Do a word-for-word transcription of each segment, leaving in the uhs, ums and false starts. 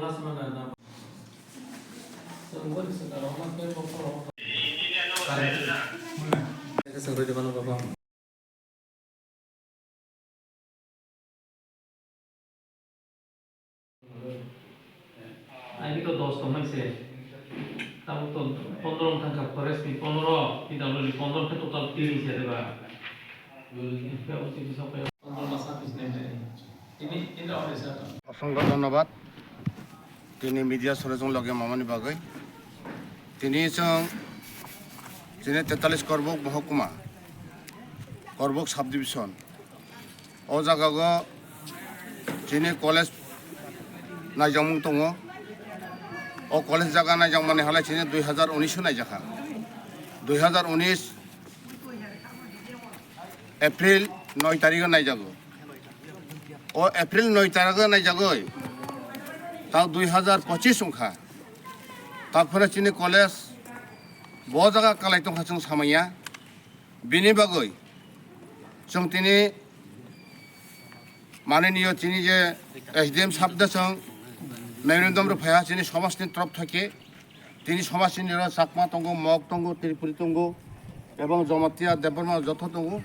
Ani to dos tongmani se. Tabuk to pondro wngkha kha forest ni pondro, P W D pondro khe total tiri se diba? Pondro ma service nai nai. Tini, tini rok ni sa. Osongkho dhonnobad. Tini media sore chwng loge mamani bagwi. Tini chwng chini tetalis Korbok Mohokuma, Korbok Subdivision. O jaga o chini college naijakmung tongo. O college jaga naijakmani halai chini dui hazar unis o naijakha. Dui hazar unis April noi tarikh o naijago. O April noi tarikh o naijagoi tao dui hazar pochis wngkha. Taphore chini college bo jaga kalai tongkha chwng samaya. Bini bagwi chwng tini mananiyo chini je S D M sahab da chwng memorandum rw phaiha chini somajni torop thake. Tini somajni niro Chakma tongo, Mok tongo, Tripuri tongo, ebong Jamatia, Debbarma joto tongo.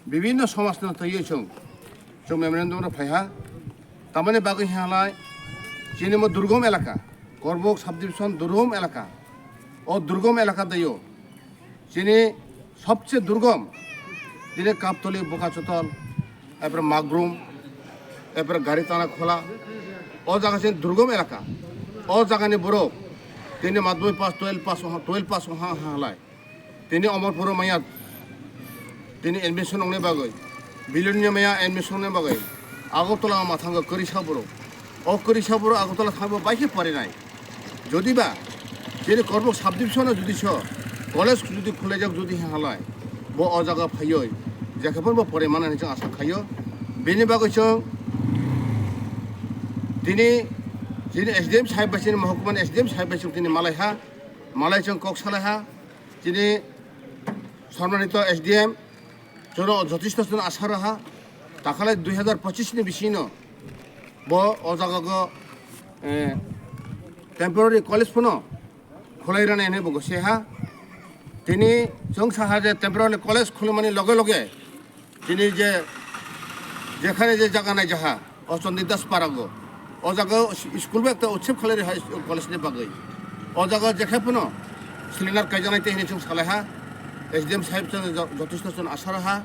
Bibinno somajno twiwi chwng, chwng memorandum rok phaiha. Tamani bagwi hinalai chini mo durgom elaka, Korbok subdivision durgom elaka. O durgom elaka dayo chini sobse durgom, chini Kaptoli, Bokachotol, epre Magrum, epre Garitana Khola. O jaga chini durgom elaka. O jagani borok tini madhyamik pass, twelve pass, twelve pass wngha halai. Tini Omorpuro maya tini admission wngnai bagwi, Bilonia maya admission wngnai bagwi Agartala ma thango kwrwisa borok. O kwrwisa borok Agartala thangbo bai khe porinai. Jodi ba chini Korbok subdivision o jodi so college jodi khulaijak jodi halai, bo o jaga phaioi jekhe phano bo porimani hinwi chwng asa khaio. Bini bagwi chwng tini chini S D M sahib bai chini Mohokuma ni S D M sahib bai chwng tini malaiha, malai chwng kok salaiha. Chini sommanito S D M, chwngno jotheshto chwngno asa rwha, takhalai dui hazar pochis ni bisingno bo o jaga go, eh, temporary college phano khulai rwnai hinwi bo gose ha. Tini chwng saha je temporary college khulumani loge loge Tini je, jekhane je jaga nai jaha, o Chandi Das Parago. O jaga o s-, school bai ekta utsep khalai rwi hai college ni bagwi. O jaga jekhe phano cylinder kaijaknai tei hinwi chwng salaiha. S D M sahib chwng jo-, jotheshto chwng asa raha.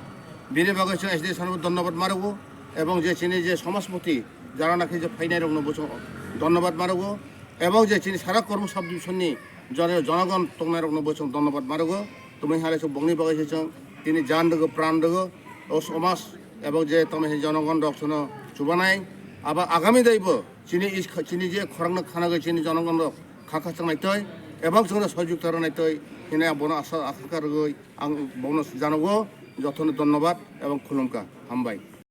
Bini bagwi chwng S D M sahib dhonnobad ma rwgo. Ebong je chini je somajpoti, jara nakhe je phainai rokno bo chwng dhonnobad ma rwgo. Ebong je chini sara Korbok subdivision ni jone-, jonogon tongnai rokno bo chwng dhonnobad ma rwgo. Tumui hai chwng bongni bagwi se chwng tini jan rwgo, pran rwgo. O somaj ebong je tamo hai jonogon rok chwngno chubanai. Abo agami daibo chini is-, chini je khorang no khana gwi chini jonogon rok kha kha chwng nai twi ebong chwngno sojukta rw nai twi hinwi ang bono asa akha rwgwi ang bono janogo. Jotono dhonnobad ebong khulumkha. Hambai.